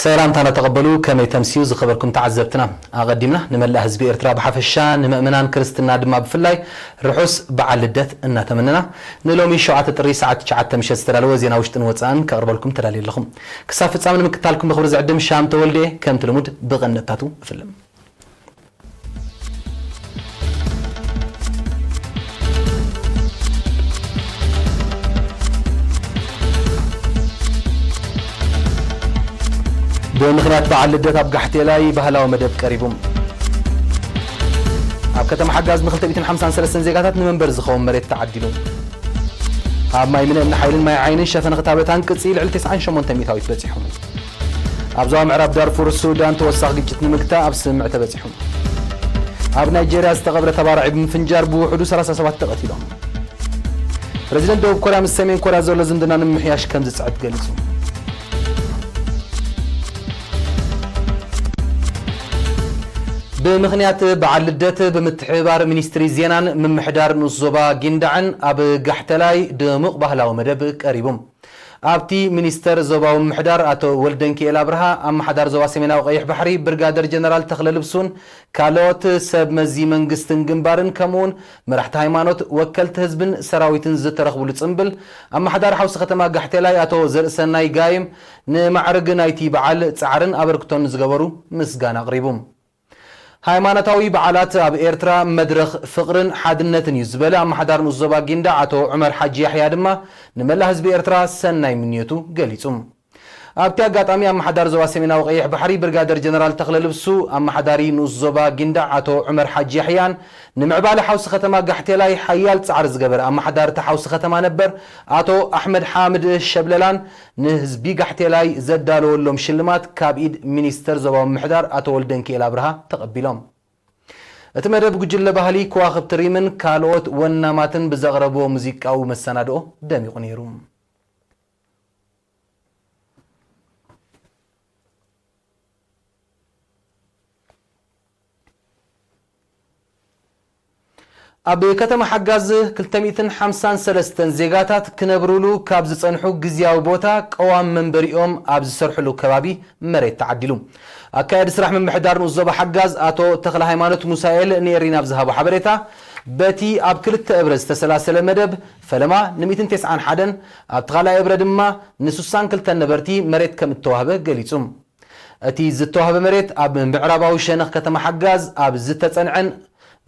ሰላምታና ተቐበሉ። ከመይ ተምስዩ ዝኸበርኩም ተዓዘብትና? ኣቐዲምና ንመላእ ህዝቢ ኤርትራ ብሓፈሻ፣ ንምእመናን ክርስትና ድማ ብፍላይ ርሑስ በዓል ልደት እናተመነና፣ ንሎሚ ሸውዓተ ጥሪ ሰዓት ትሽዓተ ምሸት ዝተዳለወ ዜና ውሽጥን ወጻእን ከቕርበልኩም ተዳልየ ኣለኹ። ክሳብ ፍጻመ ንምክታልኩም ብኽብሪ ዝዕድም ሻም ተወልደ፣ ከምቲ ልሙድ ብቐንደታቱ እፍልም። ብምኽንያት በዓል ልደት ኣብ ጋሕቴላይ ባህላዊ መደብ ቀሪቡ። ኣብ ከተማ ሓጋዝ ንክልተ ሚእትን ሓምሳን ሰለስተን ዜጋታት ንመንበሪ ዝኸውን መሬት ተዓዲሉ። ኣብ ማይ ምነ እምኒ ሓይልን ማይ ዓይንን ሸፈነ ክታበት ኣንቅጺ ልዕሊ ተስዓን ሸሞንተ ሚእታዊት በጺሑ። ኣብ ዞባ ምዕራብ ዳርፉር ሱዳን ተወሳኺ ግጭት ንምግታእ ኣብ ስምምዕ ተበጺሑ። ኣብ ናይጄርያ ዝተቐብረ ተባራዒ ብምፍንጃር ብውሕዱ ሰላሳ ሰባት ተቐቲሎም። ፕረዚደንት ደቡብ ኮርያ ምስ ሰሜን ኮርያ ዘሎ ዝምድና ንምምሕያሽ ከም ዝጽዕት ገሊጹ። ብምኽንያት በዓል ልደት ብምትሕብባር ሚኒስትሪ ዜናን ምምሕዳር ንኡስ ዞባ ጊንዳዕን ኣብ ጋሕተላይ ድሙቕ ባህላዊ መደብ ቀሪቡ። ኣብቲ ሚኒስተር ዞባዊ ምምሕዳር ኣቶ ወልደንኪኤል ኣብርሃ፣ ኣመሓዳር ዞባ ሰሜናዊ ቀይሕ ባሕሪ ብርጋደር ጀነራል ተኽለ ልብሱን ካልኦት ሰብ መዚ መንግስትን ግንባርን ከምኡውን መራሕቲ ሃይማኖት፣ ወከልቲ ህዝብን ሰራዊትን ዝተረኽብሉ ጽምብል፣ ኣመሓዳሪ ሓውሲ ከተማ ጋሕቴላይ ኣቶ ዘርእሰናይ ጋይም ንማዕርግ ናይቲ በዓል ጻዕርን ኣበርክቶን ዝገበሩ ምስጋና ኣቕሪቡ። ሃይማኖታዊ በዓላት ኣብ ኤርትራ መድረኽ ፍቕርን ሓድነትን እዩ ዝበለ ኣመሓዳሪ ንኡስ ዞባ ጊንዳዕ ኣቶ ዑመር ሓጂ ያሕያ ድማ ንመላእ ህዝቢ ኤርትራ ሰናይ ምንዮቱ ገሊጹ። ኣብቲ ኣጋጣሚ ኣመሓዳሪ ዞባ ሰሜናዊ ቀይሕ ባሕሪ ብርጋደር ጀነራል ተኽለ ልብሱ፣ ኣመሓዳሪ ንኡስ ዞባ ጊንዳዕ ኣቶ ዑመር ሓጂ ያሕያን ንምዕባለ ሓውሲ ከተማ ጋሕቴላይ ሓያል ጻዕሪ ዝገበረ ኣመሓዳሪ እቲ ሓውሲ ከተማ ነበር ኣቶ ኣሕመድ ሓምድ ሸብለላን ንህዝቢ ጋሕቴላይ ዘዳለወሎም ሽልማት ካብ ኢድ ሚኒስተር ዞባዊ ምምሕዳር ኣቶ ወልደንኪኤል ኣብርሃ ተቐቢሎም። እቲ መደብ ጉጅለ ባህሊ ከዋኽብቲ ሪምን ካልኦት ወናማትን ብዘቕረብዎ ሙዚቃዊ መሰናድኦ ደሚቑ ነይሩ። ኣብ ከተማ ሓጋዝ ክልተ ሚእትን ሓምሳን ሰለስተን ዜጋታት ክነብሩሉ ካብ ዝጸንሑ ግዝያዊ ቦታ ቀዋሚ መንበሪኦም ኣብ ዝሰርሕሉ ከባቢ መሬት ተዓዲሉ። ኣካያዲ ስራሕ ምምሕዳር ንኡስ ዞባ ሓጋዝ ኣቶ ተኽለ ሃይማኖት ሙሳኤል ንኤሪና ኣብ ዝሃቦ ሓበሬታ፣ በቲ ኣብ ክልተ እብረ ዝተሰላሰለ መደብ ፈለማ ን ሚእትን ተስዓን ሓደን ኣብቲ ካልኣይ እብረ ድማ ን ስሳን ክልተን ነበርቲ መሬት ከም እተዋህበ ገሊጹ። እቲ ዝተዋህበ መሬት ኣብ ምዕራባዊ ሸነኽ ከተማ ሓጋዝ ኣብ ዝተጸንዐን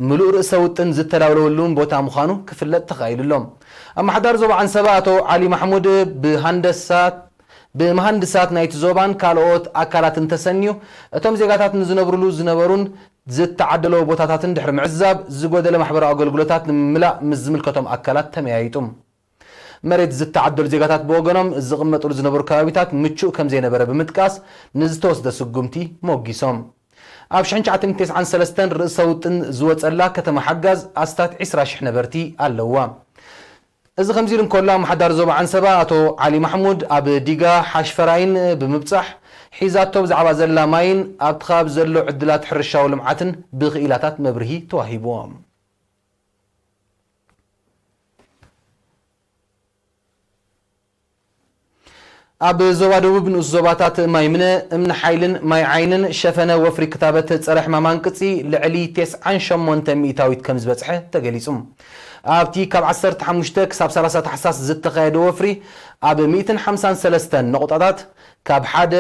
ምሉእ ርእሰ ውጥን ዝተዳለወሉን ቦታ ምዃኑ ክፍለጥ ተኻኢሉ ኣሎ። ኣመሓዳሪ ዞባ ዓንሰባ ኣቶ ዓሊ ማሕሙድ ብሃንደሳት ብመሃንድሳት ናይቲ ዞባን ካልኦት ኣካላትን ተሰንዩ፣ እቶም ዜጋታት ንዝነብሩሉ ዝነበሩን ዝተዓደለዎ ቦታታትን ድሕሪ ምዕዛብ፣ ዝጎደለ ማሕበራዊ ኣገልግሎታት ንምምላእ ምስ ዝምልከቶም ኣካላት ተመያይጡ። መሬት ዝተዓደሉ ዜጋታት ብወገኖም ዝቕመጥሉ ዝነበሩ ከባቢታት ምቹእ ከም ዘይነበረ ብምጥቃስ፣ ንዝተወስደ ስጉምቲ ሞጊሶም። ኣብ ሽሕን ትሽዓተ ሚእትን ተስዓን ሰለስተን ርእሰ ውጥን ዝወጸላ ከተማ ሓጋዝ ኣስታት ዕስራ ሽሕ ነበርቲ ኣለዋ። እዚ ከምዚ ኢሉ እንከሎ፣ ኣመሓዳሪ ዞባ ዓንሰባ ኣቶ ዓሊ ማሕሙድ ኣብ ዲጋ ሓሽፈራይን ብምብጻሕ ሒዛቶ ብዛዕባ ዘላ ማይን ኣብቲ ከባቢ ዘሎ ዕድላት ሕርሻዊ ልምዓትን ብክኢላታት መብርሂ ተዋሂብዎ። ኣብ ዞባ ደቡብ ንኡስ ዞባታት ማይ ምነ፣ እምኒ ሓይልን ማይ ዓይንን ሸፈነ ወፍሪ ክታበት ጸረ ሕማም ኣንቅጺ ልዕሊ ተስዓን ሸሞንተ ሚእታዊት ከም ዝበጽሐ ተገሊጹ። ኣብቲ ካብ ዓሰርተ ሓሙሽተ ክሳብ ሰላሳ ታሕሳስ ዝተኻየደ ወፍሪ ኣብ ሚእትን ሓምሳን ሰለስተን ነቑጣታት ካብ ሓደ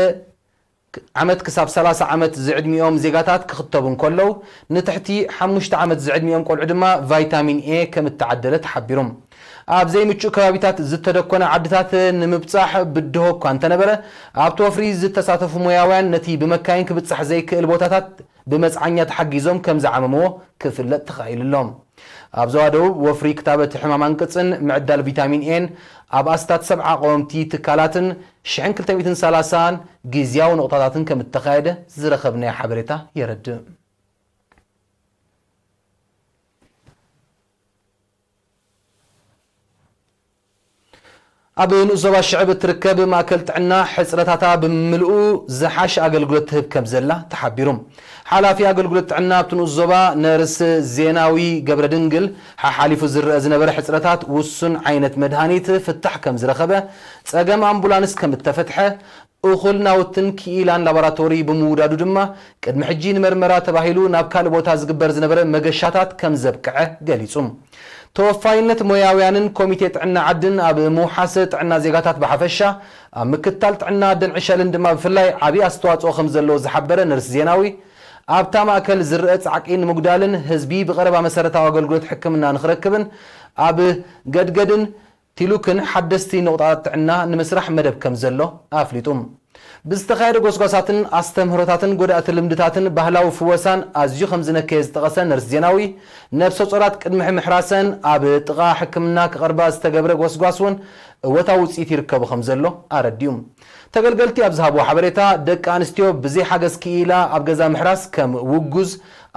ዓመት ክሳብ ሰላሳ ዓመት ዝዕድሚኦም ዜጋታት ክኽተቡ እንከለዉ፣ ንትሕቲ ሓሙሽተ ዓመት ዝዕድሚኦም ቆልዑ ድማ ቫይታሚን ኤ ከም እተዓደለ ተሓቢሩ። ኣብ ዘይምቹእ ከባቢታት ዝተደኮነ ዓድታት ንምብጻሕ ብድሆ እኳ እንተነበረ፣ ኣብቲ ወፍሪ ዝተሳተፉ ሞያውያን ነቲ ብመካይን ክብጻሕ ዘይክእል ቦታታት ብመጽዓኛ ተሓጊዞም ከም ዝዓመምዎ ክፍለጥ ተኻኢሉ ኣሎ። ኣብ ዞባ ደቡብ ወፍሪ ክታበት ሕማም ኣንቅጽን ምዕዳል ቪታሚን ኤን ኣብ ኣስታት ሰብዓ ቀወምቲ ትካላትን ሽሕን ክልተ ሚእትን ሰላሳን ግዝያዊ ነቑጣታትን ከም እተኻየደ ዝረኸብናዮ ሓበሬታ የረድእ። ኣብ ንኡስ ዞባ ሽዕብ እትርከብ ማእከል ጥዕና ሕጽረታታ ብምልኡ ዝሓሸ ኣገልግሎት ትህብ ከም ዘላ ተሓቢሩ። ሓላፊ ኣገልግሎት ጥዕና ኣብቲ ንኡስ ዞባ ነርስ ዜናዊ ገብረ ድንግል፣ ሓሓሊፉ ዝረአ ዝነበረ ሕጽረታት ውሱን ዓይነት መድሃኒት ፍታሕ ከም ዝረኸበ፣ ጸገም ኣምቡላንስ ከም እተፈትሐ፣ እኹል ናውትን ክኢላን ላቦራቶሪ ብምውዳዱ ድማ፣ ቅድሚ ሕጂ ንመርመራ ተባሂሉ ናብ ካልእ ቦታ ዝግበር ዝነበረ መገሻታት ከም ዘብቅዐ ገሊጹ። ተወፋይነት ሞያውያንን ኮሚቴ ጥዕና ዓድን ኣብ ምውሓስ ጥዕና ዜጋታት ብሓፈሻ፣ ኣብ ምክትታል ጥዕና ኣደን ዕሸልን ድማ ብፍላይ ዓቢ ኣስተዋጽኦ ከም ዘለዎ ዝሓበረ ነርስ ዜናዊ፣ ኣብታ ማእከል ዝረአ ጻዕቂ ንምጉዳልን ህዝቢ ብቐረባ መሰረታዊ ኣገልግሎት ሕክምና ንኽረክብን ኣብ ገድገድን ቲሉክን ሓደስቲ ነቑጣታት ጥዕና ንምስራሕ መደብ ከም ዘሎ ኣፍሊጡ። ብዝተኻየደ ጎስጓሳትን ኣስተምህሮታትን ጎዳእቲ ልምድታትን ባህላዊ ፍወሳን ኣዝዩ ከም ዝነከየ ዝጠቐሰ ነርስ ዜናዊ፣ ነፍሰ ጾራት ቅድሚ ምሕራሰን ኣብ ጥቓ ሕክምና ክቐርባ ዝተገብረ ጎስጓስ እውን እወታዊ ውጽኢት ይርከቡ ከም ዘሎ ኣረዲኡ። ተገልገልቲ ኣብ ዝሃብዎ ሓበሬታ፣ ደቂ ኣንስትዮ ብዘይ ሓገዝ ክኢላ ኣብ ገዛ ምሕራስ ከም ውጉዝ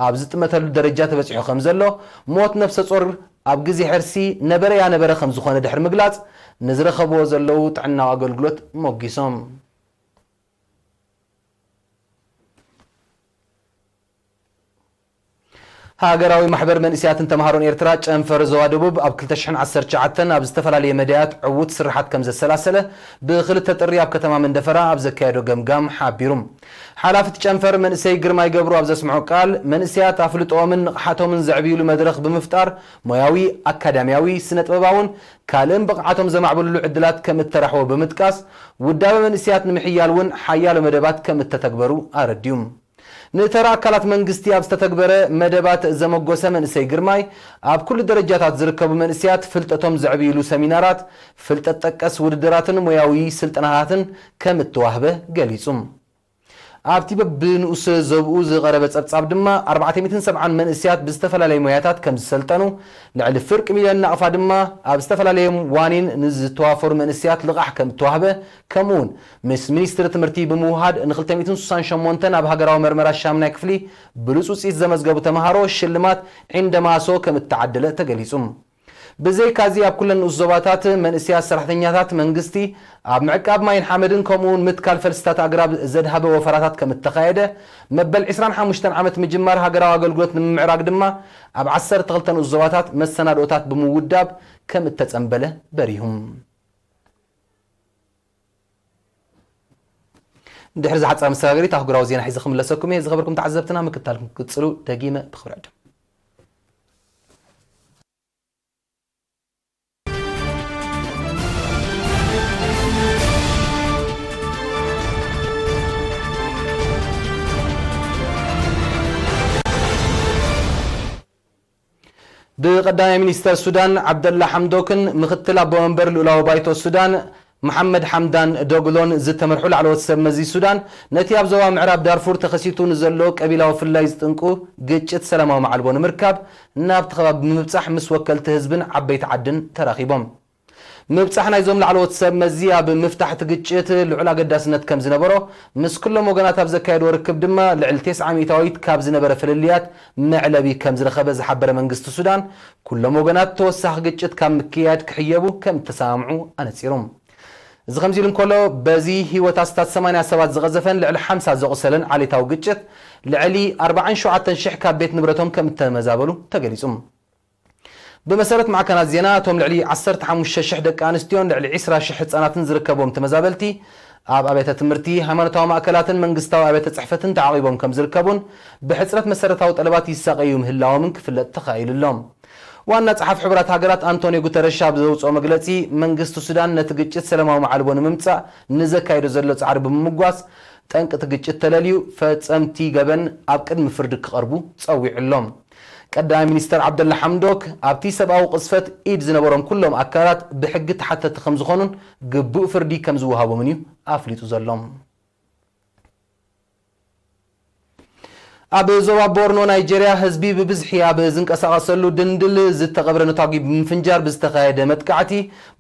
ኣብ ዝጥመተሉ ደረጃ ተበጺሑ ከም ዘሎ፣ ሞት ነፍሰ ጾር ኣብ ግዜ ሕርሲ ነበረ ያነበረ ከም ዝኾነ ድሕሪ ምግላጽ፣ ንዝረኸብዎ ዘለዉ ጥዕናዊ ኣገልግሎት ሞጊሶም። ሃገራዊ ማሕበር መንእሰያትን ተምሃሮን ኤርትራ ጨንፈር ዞባ ደቡብ ኣብ ክልተ ሽሕን ዓሰርተ ትሽዓተን ኣብ ዝተፈላለየ መዳያት ዕዉት ስርሓት ከም ዘሰላሰለ ብክልተ ጥሪ ኣብ ከተማ መንደፈራ ኣብ ዘካየዶ ገምጋም ሓቢሩ። ሓላፊ እቲ ጨንፈር መንእሰይ ግርማይ ገብሩ ኣብ ዘስምዖ ቃል፣ መንእሰያት ኣፍልጦኦምን ንቕሓቶምን ዘዕብዩሉ መድረኽ ብምፍጣር ሞያዊ፣ ኣካዳሚያዊ፣ ስነ-ጥበባውን ካልእን ብቕዓቶም ዘማዕብሉሉ ዕድላት ከም እተራሕዎ ብምጥቃስ፣ ውዳበ መንእሰያት ንምሕያል እውን ሓያሎ መደባት ከም እተተግበሩ ኣረዲኡ። ንተራ ኣካላት መንግስቲ ኣብ ዝተተግበረ መደባት ዘመጎሰ መንእሰይ ግርማይ፣ ኣብ ኩሉ ደረጃታት ዝርከቡ መንእሰያት ፍልጠቶም ዘዕብይሉ ሰሚናራት፣ ፍልጠት ጠቀስ ውድድራትን ሞያዊ ስልጠናታትን ከም እተዋህበ ገሊጹ። ኣብቲ በብንኡስ ዞብኡ ዝቐረበ ጸብጻብ ድማ፣ ኣርባዕተ ሚእትን ሰብዓን መንእሰያት ብዝተፈላለየ ሞያታት ከም ዝሰልጠኑ፣ ልዕሊ ፍርቂ ሚልዮን ናቕፋ ድማ ኣብ ዝተፈላለየ ዋኒን ንዝተዋፈሩ መንእሰያት ልቓሕ ከም እተዋህበ፣ ከምኡውን ምስ ሚኒስትሪ ትምህርቲ ብምውሃድ ንክልተ ሚእትን ስሳን ሸሞንተን ኣብ ሃገራዊ መርመራ ሻምናይ ክፍሊ ብሉጽ ውጽኢት ዘመዝገቡ ተምሃሮ ሽልማት ዒንደማሶ ከም እተዓደለ ተገሊጹ። ብዘይካዚ ኣብ ኩለን ንኡስ ዞባታት መንእሰያት ሰራሕተኛታት መንግስቲ ኣብ ምዕቃብ ማይን ሓመድን ከምኡውን ምትካል ፈልስታት ኣግራብ ዘድሃበ ወፈራታት ከም እተኻየደ፣ መበል ዕስራን ሓሙሽተን ዓመት ምጅማር ሃገራዊ ኣገልግሎት ንምምዕራግ ድማ ኣብ ዓሰርተ ክልተ ንኡስ ዞባታት መሰናድኦታት ብምውዳብ ከም እተጸንበለ በሪሁ። ድሕሪ ዝሓጸረ መሰጋገሪት ኣህጉራዊ ዜና ሒዘ ክምለሰኩም እየ። ዝኸበርኩም ተዓዘብትና ምክትታልኩም ክትቅጽሉ ደጊመ ብኽብሪ ዕድም። ብቀዳማይ ሚኒስተር ሱዳን ዓብደላ ሓምዶክን ምኽትል ኣቦ መንበር ልኡላዊ ባይቶ ሱዳን መሓመድ ሓምዳን ዶግሎን ዝተመርሑ ላዕለዎት ሰብ መዚ ሱዳን፣ ነቲ ኣብ ዞባ ምዕራብ ዳርፉር ተኸሲቱ ንዘሎ ቀቢላዊ ፍልልይ ዝጥንቁ ግጭት ሰላማዊ መዓልቦ ንምርካብ ናብቲ ከባቢ ብምብጻሕ ምስ ወከልቲ ህዝብን ዓበይቲ ዓድን ተራኺቦም። ምብጻሕ ናይዞም ላዕለዎት ሰብ መዚ ኣብ ምፍታሕ እቲ ግጭት ልዑል ኣገዳስነት ከም ዝነበሮ፣ ምስ ኩሎም ወገናት ኣብ ዘካየድዎ ርክብ ድማ ልዕሊ ተስዓ ሚእታዊት ካብ ዝነበረ ፍልልያት መዕለቢ ከም ዝረኸበ ዝሓበረ መንግስቲ ሱዳን፣ ኩሎም ወገናት ተወሳኺ ግጭት ካብ ምክያድ ክሕየቡ ከም እተሰማምዑ ኣነጺሩ። እዚ ከምዚ ኢሉ እንከሎ፣ በዚ ህይወት ኣስታት ሰማንያ ሰባት ዝቐዘፈን ልዕሊ ሓምሳ ዘቑሰለን ዓሌታዊ ግጭት፣ ልዕሊ ኣርባዓን ሸውዓተን ሽሕ ካብ ቤት ንብረቶም ከም እተመዛበሉ ተገሊጹ። ብመሰረት ማዕከናት ዜና፣ እቶም ልዕሊ ዓሰርተ ሓሙሽተ ሽሕ ደቂ ኣንስትዮን ልዕሊ ዕስራ ሽሕ ህጻናትን ዝርከብዎም ተመዛበልቲ፣ ኣብ ኣብያተ ትምህርቲ፣ ሃይማኖታዊ ማእከላትን መንግስታዊ ኣብያተ ጽሕፈትን ተዓቒቦም ከም ዝርከቡን፣ ብሕጽረት መሰረታዊ ጠለባት ይሳቐዩ ምህላዎምን ክፍለጥ ተኻኢሉ ኣሎ። ዋና ጸሓፊ ሕቡራት ሃገራት ኣንቶኒዮ ጉተረሽ ኣብ ዘውጽኦ መግለጺ፣ መንግስቲ ሱዳን ነቲ ግጭት ሰላማዊ መዓልቦ ንምምጻእ ንዘካይዶ ዘሎ ጻዕሪ ብምምጓስ፣ ጠንቂ እቲ ግጭት ተለልዩ፣ ፈጸምቲ ገበን ኣብ ቅድሚ ፍርዲ ክቐርቡ ጸዊዑ ኣሎ። ቀዳማይ ሚኒስተር ዓብደላ ሓምዶክ፣ ኣብቲ ሰብኣዊ ቅዝፈት ኢድ ዝነበሮም ኩሎም ኣካላት ብሕጊ ተሓተቲ ከም ዝኾኑን ግቡእ ፍርዲ ከም ዝወሃቦምን እዩ ኣፍሊጡ ዘሎ። ኣብ ዞባ ቦርኖ ናይጄርያ፣ ህዝቢ ብብዝሒ ኣብ ዝንቀሳቐሰሉ ድንድል ዝተቐብረ ነታጒ ብምፍንጃር ብዝተኻየደ መጥቃዕቲ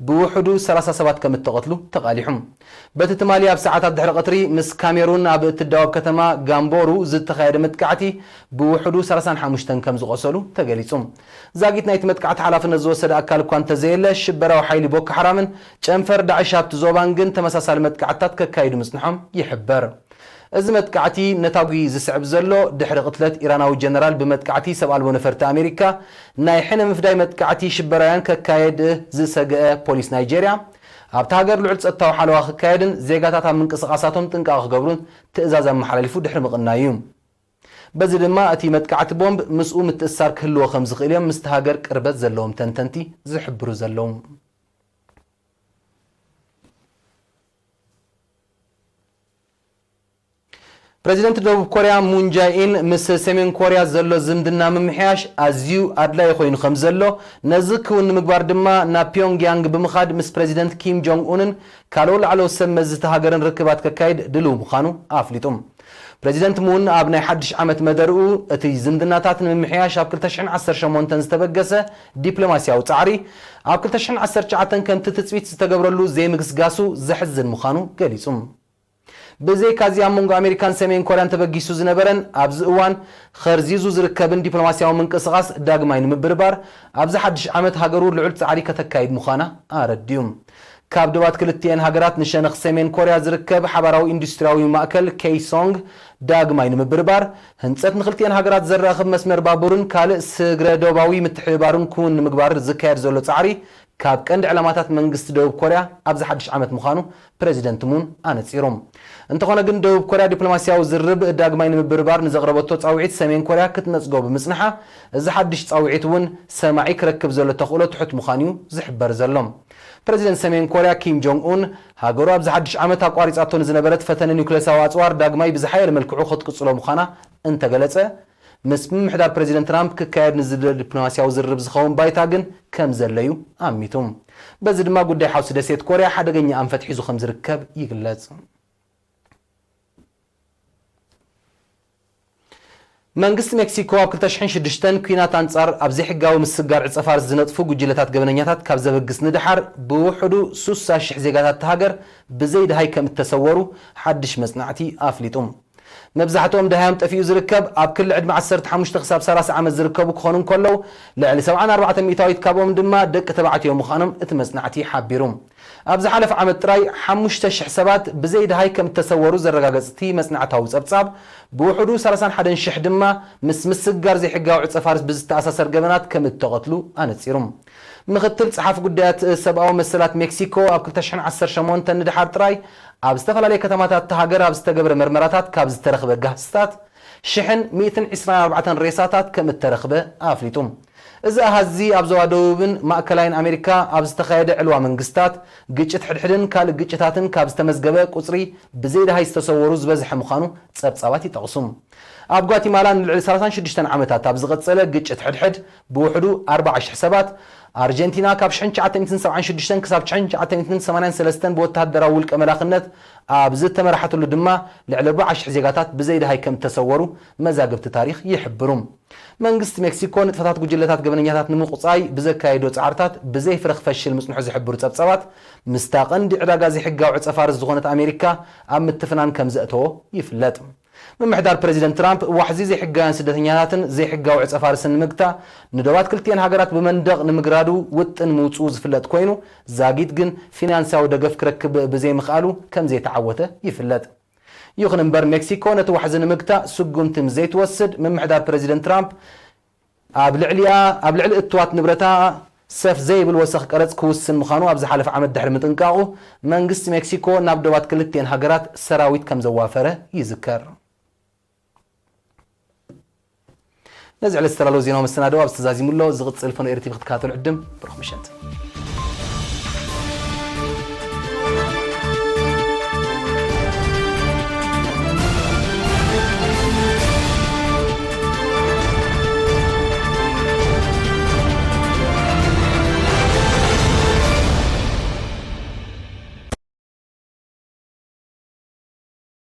ብውሕዱ ሰላሳ ሰባት ከም እተቐትሉ ተቓሊሑ። በቲ ትማሊ ኣብ ሰዓታት ድሕሪ ቀትሪ፣ ምስ ካሜሩን ኣብ እትዳወብ ከተማ ጋምቦሩ ዝተኻየደ መጥቃዕቲ ብውሕዱ ሰላሳን ሓሙሽተን ከም ዝቖሰሉ ተገሊጹ። ዛጊት ናይቲ መጥቃዕቲ ሓላፍነት ዝወሰደ ኣካል እኳ እንተዘየለ፣ ሽበራዊ ሓይሊ ቦኮ ሓራምን ጨንፈር ዳዕሽ ኣብቲ ዞባን ግን ተመሳሳሊ መጥቃዕትታት ከካይዱ ምጽንሖም ይሕበር። እዚ መጥቃዕቲ ነታጒ ዝስዕብ ዘሎ፣ ድሕሪ ቅትለት ኢራናዊ ጀነራል ብመጥቃዕቲ ሰብ ኣልቦ ነፈርቲ ኣሜሪካ፣ ናይ ሕነ ምፍዳይ መጥቃዕቲ ሽበራውያን ከካየድ ዝሰግአ ፖሊስ ናይጄርያ፣ ኣብታ ሃገር ልዑል ጸጥታዊ ሓለዋ ክካየድን ዜጋታት ኣብ ምንቅስቓሳቶም ጥንቃቐ ክገብሩን ትእዛዝ ኣመሓላሊፉ ድሕሪ ምቕናዩ እዩ። በዚ ድማ እቲ መጥቃዕቲ ቦምብ ምስኡ ምትእስሳር ክህልዎ ከም ዝኽእል እዮም ምስቲ ሃገር ቅርበት ዘለዎም ተንተንቲ ዝሕብሩ ዘለዉ። ፕረዚደንት ደቡብ ኮርያ ሙን ጃይኢን ምስ ሰሜን ኮርያ ዘሎ ዝምድና ምምሕያሽ ኣዝዩ ኣድላዪ ኮይኑ ከም ዘሎ፣ ነዚ ክውን ንምግባር ድማ ናብ ፒዮንግያንግ ብምኻድ ምስ ፕረዚደንት ኪም ጆንግ ኡንን ካልኦት ላዕለዎት ሰብ መዚ እታ ሃገርን ርክባት ከካይድ ድሉው ምዃኑ ኣፍሊጡ። ፕረዚደንት ሙን ኣብ ናይ ሓድሽ ዓመት መደርኡ፣ እቲ ዝምድናታት ንምምሕያሽ ኣብ ክልተ ሽሕን ዓሰርተ ሸሞንተን ዝተበገሰ ዲፕሎማስያዊ ጻዕሪ፣ ኣብ ክልተ ሽሕን ዓሰርተ ትሽዓተን ከምቲ ትጽቢት ዝተገብረሉ ዘይምግስጋሱ ዘሕዝን ምዃኑ ገሊጹ። ብዘይካዚ፣ ኣብ መንጎ ኣሜሪካን ሰሜን ኮርያን ተበጊሱ ዝነበረን ኣብዚ እዋን ኸርዚዙ ዝርከብን ዲፕሎማስያዊ ምንቅስቓስ ዳግማይ ንምብርባር፣ ኣብዚ ሓድሽ ዓመት ሃገሩ ልዑል ጻዕሪ ከተካይድ ምዃና ኣረዲኡ። ካብ ዶባት ክልቲኤን ሃገራት ንሸነኽ ሰሜን ኮርያ ዝርከብ ሓባራዊ ኢንዱስትርያዊ ማእከል ኬይ ሶንግ ዳግማይ ንምብርባር፣ ህንጸት ንክልቲኤን ሃገራት ዘራኽብ መስመር ባቡርን ካልእ ስግረ ዶባዊ ምትሕብባርን ክውን ንምግባር ዝካየድ ዘሎ ጻዕሪ፣ ካብ ቀንዲ ዕላማታት መንግስቲ ደቡብ ኮርያ ኣብዚ ሓድሽ ዓመት ምዃኑ ፕረዚደንት ሙን ኣነጺሩ። እንተኾነ ግን፣ ደቡብ ኮርያ ዲፕሎማስያዊ ዝርርብ ዳግማይ ንምብርባር ንዘቕረበቶ ጻውዒት ሰሜን ኮርያ ክትነጽጎ ብምጽንሓ፣ እዚ ሓድሽ ጻውዒት እውን ሰማዒ ክረክብ ዘሎ ተኽእሎ ትሑት ምዃኑ እዩ ዝሕበር ዘሎ። ፕረዚደንት ሰሜን ኮርያ ኪም ጆንግ ኡን፣ ሃገሩ ኣብዚ ሓድሽ ዓመት ኣቋሪጻቶ ንዝነበረት ፈተነ ኒውክለሳዊ ኣጽዋር ዳግማይ ብዝሓየለ መልክዑ ክትቅጽሎ ምዃና እንተገለጸ፣ ምስ ምምሕዳር ፕረዚደንት ትራምፕ ክካየድ ንዝደሊ ዲፕሎማስያዊ ዝርርብ ዝኸውን ባይታ ግን ከም ዘለዩ ኣሚቱ። በዚ ድማ ጉዳይ ሓውሲ ደሴት ኮርያ ሓደገኛ ኣንፈት ሒዙ ከም ዝርከብ ይግለጽ። መንግስቲ ሜክሲኮ ኣብ ክልተ ሽሕን ሽዱሽተን ኲናት ኣንጻር ኣብ ዘይሕጋዊ ምስግጋር ዕጸ ፋርስ ዝነጥፉ ጉጅለታት ገበነኛታት ካብ ዘበግስ ንደሓር ብውሕዱ ሱሳ ሽሕ ዜጋታት እታ ሃገር ብዘይ ደሃይ ከም እተሰወሩ ሓድሽ መጽናዕቲ ኣፍሊጡ። መብዛሕትኦም ደሃዮም ጠፊኡ ዝርከብ ኣብ ክሊ ዕድመ ዓሰርተ ሓሙሽተ ክሳብ ሰላሳ ዓመት ዝርከቡ ክኾኑ እንከለዉ፣ ልዕሊ ሰብዓን ኣርባዕተን ሚእታዊት ካብኦም ድማ ደቂ ተባዕትዮ ምዃኖም እቲ መጽናዕቲ ሓቢሩ። ኣብ ዝሓለፈ ዓመት ጥራይ ሓሙሽተ ሽሕ ሰባት ብዘይ ደሃይ ከም እተሰወሩ ዘረጋገጽ እቲ መጽናዕታዊ ጸብጻብ፣ ብውሕዱ ሰላሳን ሓደን ሽሕ ድማ ምስ ምስግጋር ዘይሕጋዊ ዕጸ ፋርስ ብዝተኣሳሰር ገበናት ከም እተቐትሉ ኣነጺሩ። ምኽትል ጸሓፊ ጉዳያት ሰብኣዊ መሰላት ሜክሲኮ፣ ኣብ ክልተ ሽሕን ዓሰርተ ሸሞንተን ንደሓር ጥራይ ኣብ ዝተፈላለየ ከተማታት እታ ሃገር ኣብ ዝተገብረ መርመራታት ካብ ዝተረኽበ ጋህስታት ሽሕን ሚእትን ዕስራን ኣርባዕተን ሬሳታት ከም እተረኽበ ኣፍሊጡ። እዚ ኣሃዚ ኣብ ዞባ ደቡብን ማእከላይን ኣሜሪካ ኣብ ዝተኻየደ ዕልዋ መንግስታት፣ ግጭት ሕድሕድን ካልእ ግጭታትን ካብ ዝተመዝገበ ቁጽሪ ብዘይ ደሃይ ዝተሰወሩ ዝበዝሐ ምዃኑ ጸብጻባት ይጠቕሱ። ኣብ ጓቲማላ ንልዕሊ ሰላሳን ሽዱሽተን ዓመታት ኣብ ዝቐጸለ ግጭት ሕድሕድ ብውሕዱ ኣርባዓ ሽሕ ሰባት፣ ኣርጀንቲና ካብ ሽሕን ትሽዓተ ሚእትን ሰብዓን ሽዱሽተን ክሳብ ሽሕን ትሽዓተ ሚእትን ሰማንያን ሰለስተን ብወተሃደራዊ ውልቀ መላኽነት ኣብ ዝተመርሓትሉ ድማ ልዕሊ ኣርባዓ ሽሕ ዜጋታት ብዘይ ደሃይ ከም እተሰወሩ መዛግብቲ ታሪኽ ይሕብሩ። መንግስቲ ሜክሲኮ ንጥፈታት ጉጅለታት ገበነኛታት ንምቁጻይ ብዘካየዶ ጻዕርታት ብዘይ ፍረ ክፈሽል ምጽንሑ ዝሕብሩ ጸብጻባት፣ ምስታ ቀንዲ ዕዳጋ ዘይሕጋዊ ዕጸ ፋርስ ዝኾነት ኣሜሪካ ኣብ ምትፍናን ከም ዘእተዎ ይፍለጥ። ምምሕዳር ፕረዚደንት ትራምፕ ዋሕዚ ዘይሕጋውያን ስደተኛታትን ዘይሕጋዊ ዕጸ ፋርስን ንምግታእ ንዶባት ክልቲኤን ሃገራት ብመንደቕ ንምግራዱ ውጥን ምውጽኡ ዝፍለጥ ኮይኑ፣ ዛጊት ግን ፊናንሳዊ ደገፍ ክረክብ ብዘይምኽኣሉ ከም ዘይተዓወተ ይፍለጥ። ይኹን እምበር፣ ሜክሲኮ ነቲ ዋሕዚ ንምግታእ ስጉምቲ ምስ ዘይትወስድ፣ ምምሕዳር ፕረዚደንት ትራምፕ ኣብ ልዕሊኣ፣ ኣብ ልዕሊ እትዋት ንብረታ ሰፍ ዘይብል ወሰኽ ቀረጽ ክውስን ምዃኑ ኣብ ዝሓለፈ ዓመት ድሕሪ ምጥንቃቑ፣ መንግስቲ ሜክሲኮ ናብ ዶባት ክልቲኤን ሃገራት ሰራዊት ከም ዘዋፈረ ይዝከር። ነዚ ዕለት ዝተዳለወ ዜናዊ መሰናድኦ ኣብዚ ተዛዚሙ ኣሎ። ዝቕጽል ፈኖ ኤሪ ቲቪ ክትከታተሉ ዕድም። ብሩኽ ምሸት።